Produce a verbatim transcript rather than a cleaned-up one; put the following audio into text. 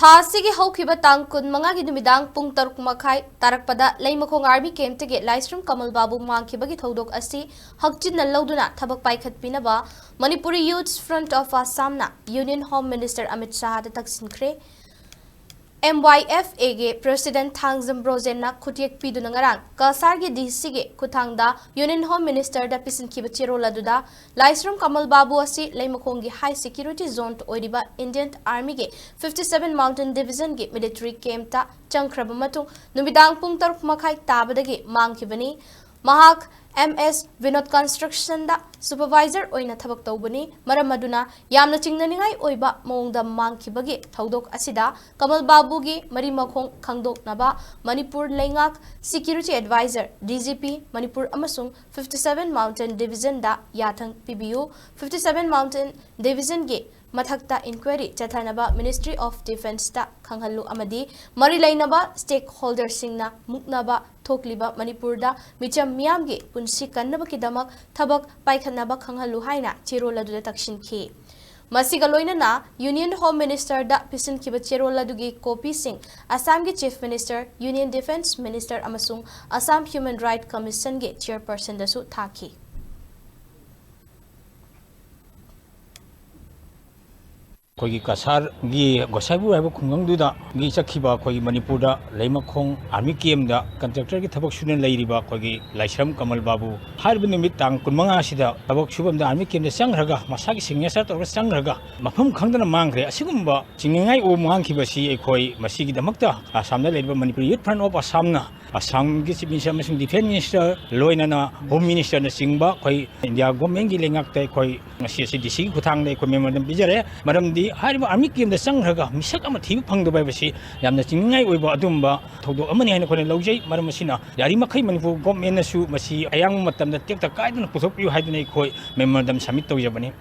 ꯊꯥ ꯑꯁꯤꯒꯤ ꯍꯧꯈꯤꯕ ꯇꯥꯡ ꯀꯨꯟꯃꯉꯥꯒꯤ ꯅꯨꯃꯤꯗꯥꯡ ꯄꯨꯡ ꯇꯔꯨꯛ ꯃꯈꯥꯏ ꯇꯥꯔꯛꯄꯗ ꯂꯩꯃꯈꯣꯡ ꯑꯥꯔꯃꯤ ꯀꯦꯝꯞꯇꯒꯤ ꯂꯥꯏꯁ꯭ꯔꯝ ꯀꯃꯜ ꯕꯥꯕꯨ ꯃꯥꯡꯈꯤꯕꯒꯤ ꯊꯧꯗꯣꯛ ꯑꯁꯤ ꯍꯛꯆꯤꯟꯅ ꯂꯧꯗꯨꯅ ꯊꯕꯛ ꯄꯥꯏꯈꯠꯄꯤꯅꯕ Manipuri Youth Front of Assam ꯅ Union Home Minister ꯑꯃꯤꯠ ꯁꯥꯍꯗ ꯇꯛꯁꯤꯟꯈ꯭ꯔꯦ꯫ ꯑꯦꯝ ꯋꯥꯏ ꯑꯦꯐ ꯑꯦꯒꯤ ꯄ꯭ꯔꯦꯁꯤꯗꯦꯟꯠ ꯊꯥꯡꯖꯝ ꯕ꯭ꯔꯣꯖꯦꯟꯅ ꯈꯨꯠꯌꯦꯛ ꯄꯤꯗꯨꯅ ꯉꯔꯥꯡ ꯀꯁꯥꯔꯒꯤ ꯗꯤ ꯁꯤꯒꯤ ꯈꯨꯠꯊꯥꯡꯗ ꯌꯨꯅꯤꯌꯟ ꯍꯣꯝ ꯃꯤꯅꯤꯁꯇꯔꯗ ꯄꯤꯁꯤꯟꯈꯤꯕ ꯆꯦꯔꯣꯜ ꯑꯗꯨꯗ ꯂꯥꯏꯁ꯭ꯔꯝ ꯀꯃꯜ ꯕꯥꯕꯨ ꯑꯁꯤ ꯂꯩꯃꯈꯣꯡꯒꯤ ꯍꯥꯏ ꯁꯦꯀ꯭ꯌꯨꯔꯤꯇꯤ ꯖꯣꯟ ꯑꯣꯏꯔꯤꯕ ꯏꯟꯗꯤꯌꯟ ꯑꯥꯔꯃꯤꯒꯤ ꯐꯤꯐꯇꯤ ꯁꯚꯦꯟ ꯃꯥꯎꯟꯇꯦꯟ ꯗꯤꯚꯤꯖꯟꯒꯤ ꯃꯤꯂꯤꯇꯔꯤ ꯀꯦꯝꯞꯇ ꯆꯪꯈ꯭ꯔꯕ ꯃꯇꯨꯡ ꯅꯨꯃꯤꯗꯥꯡ ꯄꯨꯡ ꯇꯔꯨꯛ ꯃꯈꯥꯏ ꯇꯥꯕꯗꯒꯤ ꯃꯥꯡꯈꯤꯕꯅꯤ꯫ ꯃꯍꯥꯛ ꯑꯦꯝ ꯑꯦꯁ ꯕꯤꯅꯣꯗ ꯀꯟꯁꯇ꯭ꯔꯛꯁꯟꯗ ꯁꯨꯄꯔꯚꯥꯏꯖꯔ ꯑꯣꯏꯅ ꯊꯕꯛ ꯇꯧꯕꯅꯤ꯫ ꯃꯔꯝ ꯑꯗꯨꯅ ꯌꯥꯝꯅ ꯆꯤꯡꯅꯅꯤꯡꯉꯥꯏ ꯑꯣꯏꯕ ꯃꯑꯣꯡꯗ ꯃꯥꯡꯈꯤꯕꯒꯤ ꯊꯧꯗꯣꯛ ꯑꯁꯤꯗ ꯀꯃꯜ ꯕꯥꯕꯨꯒꯤ ꯃꯔꯤ ꯃꯈꯣꯡ ꯈꯪꯗꯣꯛꯅꯕ ꯃꯅꯤꯄꯨꯔ ꯂꯩꯉꯥꯛ security adviser, D G P, Manipur ꯑꯃꯁꯨꯡ ꯐꯤꯐꯇꯤ ꯁꯚꯦꯟ ꯃꯥꯎꯟꯇꯦꯟ ꯗꯤꯚꯤꯖꯟꯗ ꯌꯥꯊꯪ ꯄꯤꯕꯤꯌꯨ꯫ ꯐꯤꯐꯇꯤ ꯁꯚꯦꯟ ꯃꯥꯎꯟꯇꯦꯟ ꯗꯤꯚꯤꯖꯟꯒꯤ ꯃꯊꯛꯇ ꯏꯟꯀ꯭ꯋꯥꯏꯔꯤ ꯆꯠꯊꯅꯕ ꯃꯤꯅꯤꯁꯇ꯭ꯔꯤ ꯑꯣꯐ ꯗꯤꯐꯦꯟꯁꯇ ꯈꯪꯍꯜꯂꯨ ꯑꯃꯗꯤ ꯃꯔꯤ ꯂꯩꯅꯕ ꯁ꯭ꯇꯦꯛ ꯍꯣꯜꯗꯔꯁꯤꯡꯅ ꯃꯨꯛꯅꯕ ꯊꯣꯛꯂꯤꯕ ꯃꯅꯤꯄꯨꯔꯗ ꯃꯤꯆꯝ ꯃꯤꯌꯥꯝꯒꯤ ꯄꯨꯟꯁꯤ ꯀꯟꯅꯕꯒꯤꯗꯃꯛ ꯊꯕꯛ ꯄꯥꯏꯈꯠꯅꯕ ꯈꯪꯍꯜꯂꯨ ꯍꯥꯏꯅ ꯆꯦꯔꯣꯜ ꯑꯗꯨꯗ ꯇꯛꯁꯤꯟꯈꯤ꯫ ꯃꯁꯤꯒ ꯂꯣꯏꯅꯅ ꯌꯨꯅꯤꯌꯟ ꯍꯣꯝ ꯃꯤꯅꯤꯁꯇꯔꯗ ꯄꯤꯁꯤꯟꯈꯤꯕ ꯆꯦꯔꯣꯜ ꯑꯗꯨꯒꯤ ꯀꯣꯄꯤꯁꯤꯡ ꯑꯁꯥꯝꯒꯤ chief minister, union defence minister ꯑꯃꯁꯨꯡ ꯑꯁꯥꯝ ꯍ꯭ꯌꯨꯃꯦꯟ ꯔꯥꯏꯠ ꯀꯃꯤꯁꯟꯒꯤ ꯆꯤꯌꯔꯄꯔꯁꯟꯗꯁꯨ ꯊꯥꯈꯤ꯫ ꯑꯩꯈꯣꯏꯒꯤ ꯀꯁꯥꯔꯒꯤ ꯒꯣꯁꯥꯏꯕꯨ ꯍꯥꯏꯕ ꯈꯨꯡꯒꯪꯗꯨꯗꯒꯤ ꯆꯠꯈꯤꯕ ꯑꯩꯈꯣꯏꯒꯤ ꯃꯅꯤꯄꯨꯔꯗ ꯂꯩꯃꯈꯣꯡ ꯑꯥꯔꯃꯤ ꯀꯦꯝꯗ ꯀꯟꯇ꯭ꯔꯦꯛꯇꯔꯒꯤ ꯊꯕꯛ ꯁꯨꯅ ꯂꯩꯔꯤꯕ ꯑꯩꯈꯣꯏꯒꯤ ꯂꯥꯏꯁ꯭ꯔꯝ ꯀꯃꯜ ꯕꯥꯕꯨ ꯍꯥꯏꯔꯤꯕ ꯅꯨꯃꯤꯠ ꯇꯥꯡ ꯀꯨꯟꯃꯉꯥ ꯑꯁꯤꯗ ꯊꯕꯛ ꯁꯨꯐꯝꯗ ꯑꯥꯔꯃꯤ ꯀꯦꯝꯗ ꯆꯪꯈ꯭ꯔꯒ ꯃꯁꯥꯒꯤ ꯁꯤꯒꯅꯦꯆꯔ ꯇꯧꯔꯒ ꯆꯪꯈ꯭ꯔꯒ ꯃꯐꯝ ꯈꯪꯗꯅ ꯃꯥꯡꯈ꯭ꯔꯦ꯫ ꯑꯁꯤꯒꯨꯝꯕ ꯆꯤꯡꯅꯅꯤꯡꯉꯥꯏ ꯑꯣꯏꯕ ꯃꯥꯡꯈꯤꯕꯁꯤ ꯑꯩꯈꯣꯏ ꯃꯁꯤꯒꯤꯗꯃꯛꯇ ꯑꯁꯥꯝꯗ ꯂꯩꯔꯤꯕ ꯃꯅꯤꯄꯨꯔ ꯌꯨꯠ ꯐ꯭ꯔꯟꯠ ꯑꯣꯐ ꯑꯁꯥꯝꯅ ꯑꯁꯥꯝꯒꯤ ꯆꯤꯐ ꯃꯤꯅꯤꯁꯇꯔ ꯑꯃꯁꯨꯡ ꯗꯤꯐꯦꯟꯁ ꯃꯤꯅꯤꯁꯇꯔ, ꯂꯣꯏꯅꯅ ꯍꯣꯝ ꯃꯤꯅꯤꯁꯇꯔꯅ ꯆꯤꯡꯕ ꯑꯩꯈꯣꯏ ꯏꯟꯗꯤꯌꯥ ꯒꯣꯔꯃꯦꯟꯒꯤ ꯂꯩꯉꯥꯛꯇ ꯑꯩꯈꯣꯏ ꯉꯁꯤ ꯑꯁꯤ ꯗꯤ ꯁꯤꯒꯤ ꯈꯨꯠꯊꯥꯡꯗ ꯑꯩꯈꯣꯏ ꯃꯦꯃꯣꯔꯦꯟꯗꯝ ꯄꯤꯖꯔꯦ꯫ ꯃꯔꯝꯗꯤ ꯍꯥꯏꯔꯤꯕ ꯑꯥꯔꯃꯤ ꯀꯦꯝꯗ ꯆꯪꯈ꯭ꯔꯒ ꯃꯤꯁꯛ ꯑꯃ ꯊꯤꯕ ꯐꯪꯗꯕ ꯍꯥꯏꯕꯁꯤ ꯌꯥꯝꯅ ꯆꯤꯡꯅꯤꯡꯉꯥꯏ ꯑꯣꯏꯕ ꯑꯗꯨꯒꯨꯝꯕ ꯊꯧꯗꯣꯛ ꯑꯃꯅꯤ ꯍꯥꯏꯅ ꯑꯩꯈꯣꯏꯅ ꯂꯧꯖꯩ꯫ ꯃꯔꯝ ꯑꯁꯤꯅ ꯌꯥꯔꯤꯃꯈꯩ ꯃꯅꯤꯄꯨꯔ ꯒꯣꯔꯃꯦꯟꯅꯁꯨ ꯃꯁꯤ ꯑꯌꯥꯝꯕ ꯃꯇꯝꯗ ꯇꯦꯛꯇ ꯀꯥꯏꯗꯅ ꯄꯨꯊꯣꯛꯄꯤꯌꯨ ꯍꯥꯏꯗꯨꯅ ꯑꯩꯈꯣꯏ ꯃꯦꯃꯣꯔꯦꯟꯗꯝ ꯁꯕꯃꯤꯠ ꯇꯧꯖꯕꯅꯤ꯫